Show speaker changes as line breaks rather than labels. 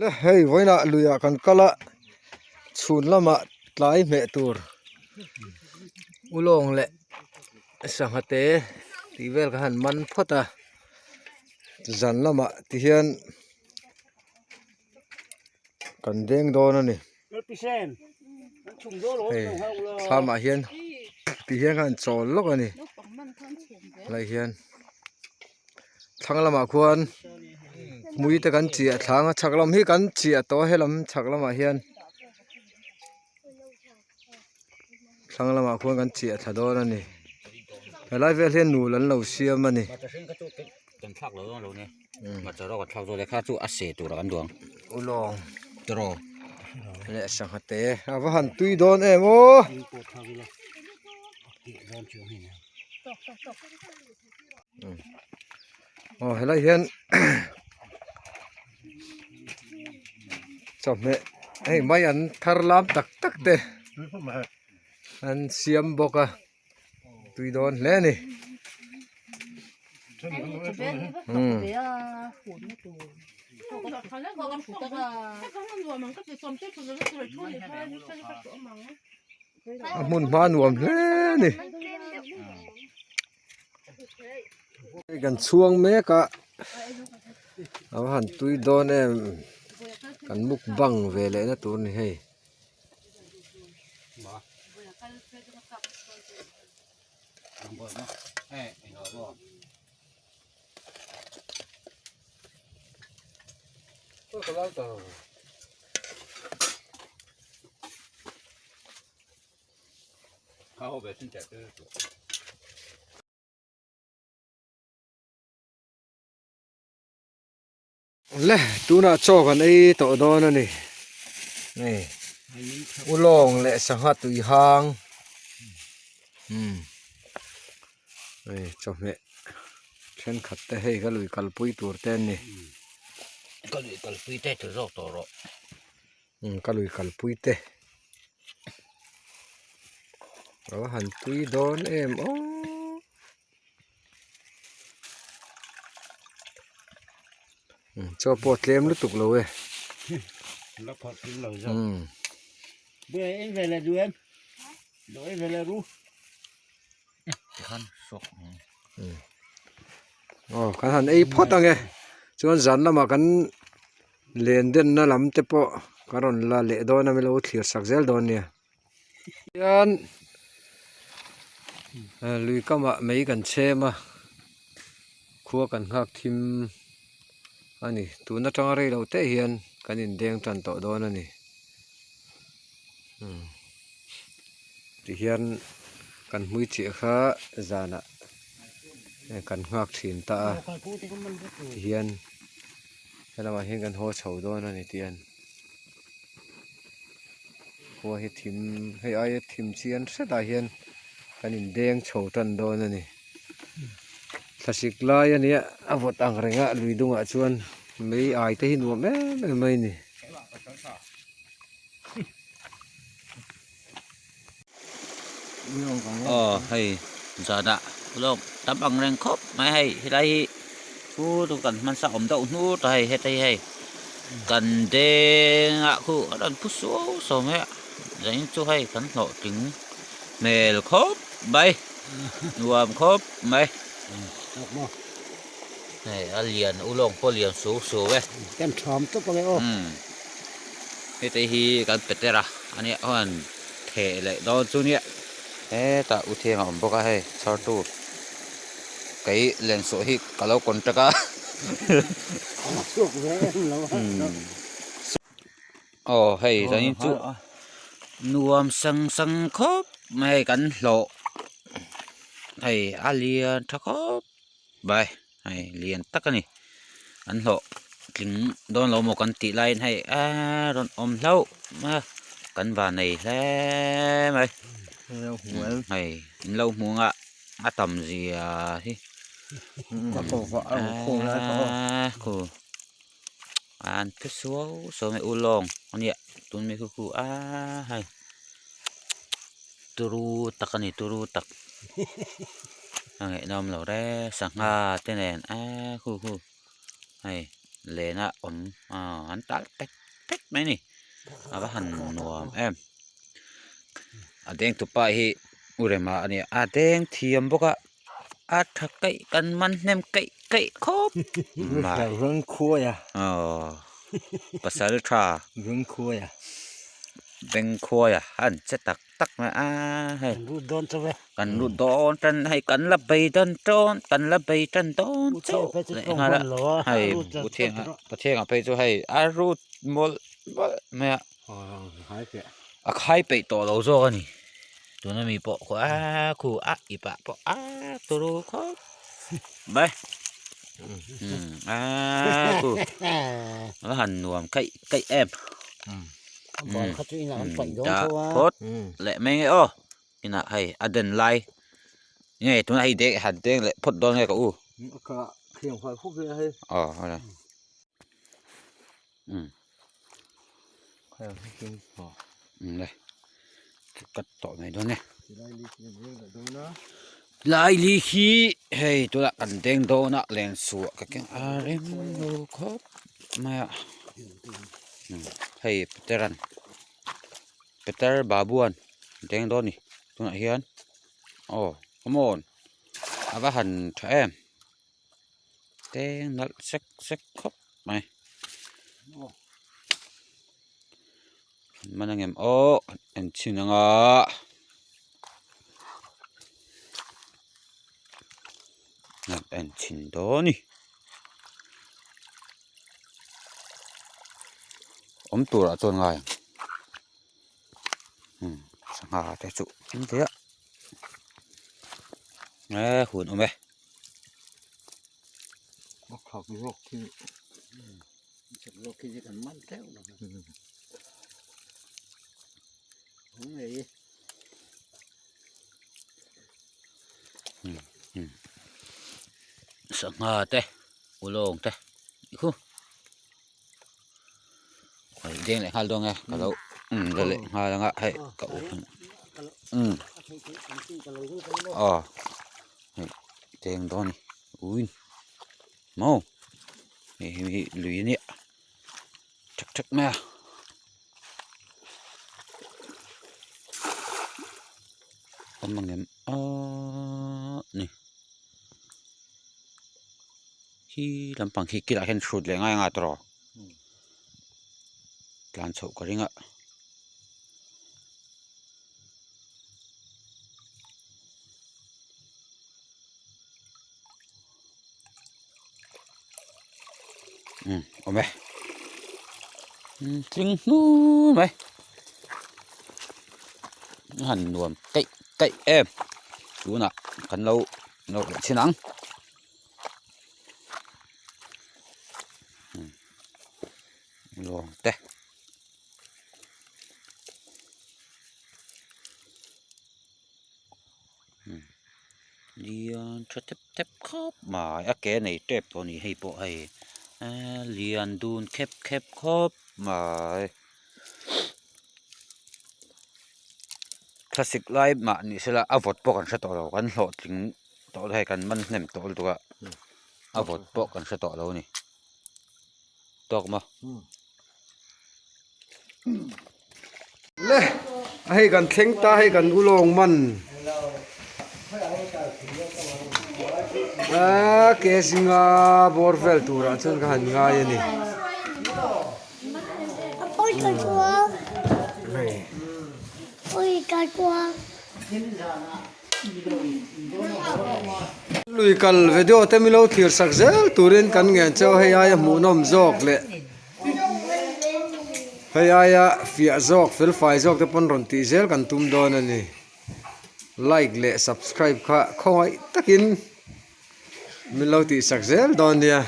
Le hei vawiinah luiah kan kal a chhun lamah tlai hmeh tur ulawng leh sangha te tih vel ka han man phawt a zan lamah ti hian kan deng dawn a ni hei thlamah hian ti hian khan chawl lawk a ni helai hian. Thlang lamah khuan mui te kan chiah thlang a chhak lam hi kan chiah tawh a helam chhak lamah hian thlang lamah khuan kan chiah thla dawn a ni helai vel hian nul an lo siam a ni. Ulawng leh sangha te a va han tui dawn em aw. Aw helai hian chawhmeh hei mai an thar lam tak tak te an siam bawk a tui dawn hle a ni. A hmun hma nuam hle a ni. Hei kan chhuang mek a a va han tui dawn em kan mukbang ve leh na tur a ni hei. Le tunah chaw kan ei tawh dawn a ni hei ulawng leh sangha tui hang umm hei chawhmeh thenkhat te hei ka lui kalpui tur te an ni.
Ka lui kalpui te tur zawk tawh rawh.
Umm ka lui kalpui te a va han tui dawn em aw umm chaw pawh a tlem lutuk lo e umm. Aw kan han ei phawt ang e chuan zan lamah kan. Len denna lam te pawh ka rawn la leh dawn a milo thlir sak zel dawn nia hian lui kamah mei kan chhem a khua kan nghak thim a ni tun atanga rei lo te hian kan indeng tan tawh dawn a ni tihian kan hmui chiah kha zanah kan nghak thin ta a tihian. Helamah hian kan haw chho dawn a ni tih an khua hi thim hei aia thim chian hretah hian kan indeng chho tan dawn a ni thlasik lai a nia a vawt ang reng a lui dungah chuan mei ai te hi nuam em em mai a ni.
Aw hei zanah lawk tam ang reng khawp mai hei helai hi thu chu kan hmansa awm deuh hnur ta hei heta hi hei kan dengah khu a rawn phu suau suau mai a zanin chu hei kan hlawhtling hmel khawp mai nuam khawp mai hei a lian ulawng pawh lian suau suau e. Heti hi kan petera a nia huan theh leh dawn chu nia hetah u thiang a awm bawk a hei chhar tu kei len suah hi ka lo contract a aw hei zanin chu nuam sang sang khawp mai hei kan hlawh hei a lian tha khawp mai. Hei lian tak a ni an hlawh tling dawn lo maw kan tih laiin hei eee rawn awm hlauh mai a kan van nei hle mai hei in lo hmu ang a a tam zia hi eee khu an phe suau suau mai ulawng a nia tun mi khu khu aa hei turu tak a ni turu tak. A ngaihnawm lo re sangha te nen eee khu khu hei. Lena awm ah an tal pet pet mai a ni a va han nuam em a deng tupa hi u rema a nia a deng thiam bawk a a tha keih kan man hnem keih keih khawp mai aw pasal tha bengkhuaia an che tak tak mai a hei kan lut dawn tan hei kan la bei dawn tawn kan la bei tan dawn chauh leh nghal a hei u thianga pathianga phei chu hei a rut mawlh mawlh mai a a khai peih tawh lo zawk a ni tuna mi pawh khu a khu a ip ah pawh a turu khawp mai a khu a han nuam keih keih em dah phawt leh mai nge aw. Inah hei a den lai nge tunah hei dek han deng leh phawt dawn nge ka u. Aw hawla umm umm le cut tawh mai dawn e. Lai li hi hei tunah kan deng dawn a lensuah ka keng a rem lo khawp mai a hei Peter-a'n. Peter Babuan deng dawn a ni tunah hian aw come on a va han tha em teng nalh sek sek khawp mai man ang em aw en chhin ang a en chhin dawn a ni. Awm turah chuan ngai ang umm sangha te chu an ve a e hun awm e. Sangha te. Ulawng te khu hei deng leh nghal dawn e ka lo um la leh nghal anga hei ka u um aw hei deng dawn a ni uin maw hei hi lui a nia thak thak mai a. Awm ang em aaa ni. Khi lampang khi kilah hian hrut leh ngai anga tawh tlan chhoh ka ring a. Umm awm e umm tling hnur mai a han nuam keih keih em tunah kan lo nawrh leh chin ang. Lawng te. Lian tha tep tep khawp mai a ke nei tep tawh a ni hei pawh hei eee lian dun khep khep khawp mai. Thlasik lai mah ni sela a vawt pawh kan hre tawh lo kan hlawhtling tawh lo hei kan man hnem tawh lutuk a a vawt pawh kan hre tawh lo a ni tawk maw.
Le hei kan thleng ta hei kan ulawng man a ke zinga bawr vel turah chuan ka han ngai a ni. Lui kal video te milo thlir sak zel turin kan ngen cheu hei aia hmuhnawm zawk leh hei aia fiah zawk fel fai zawk te pawn rawn tih zel kan tum dawn a ni like leh subscribe kha khawngaih takin milo tih sak zel dawn nia.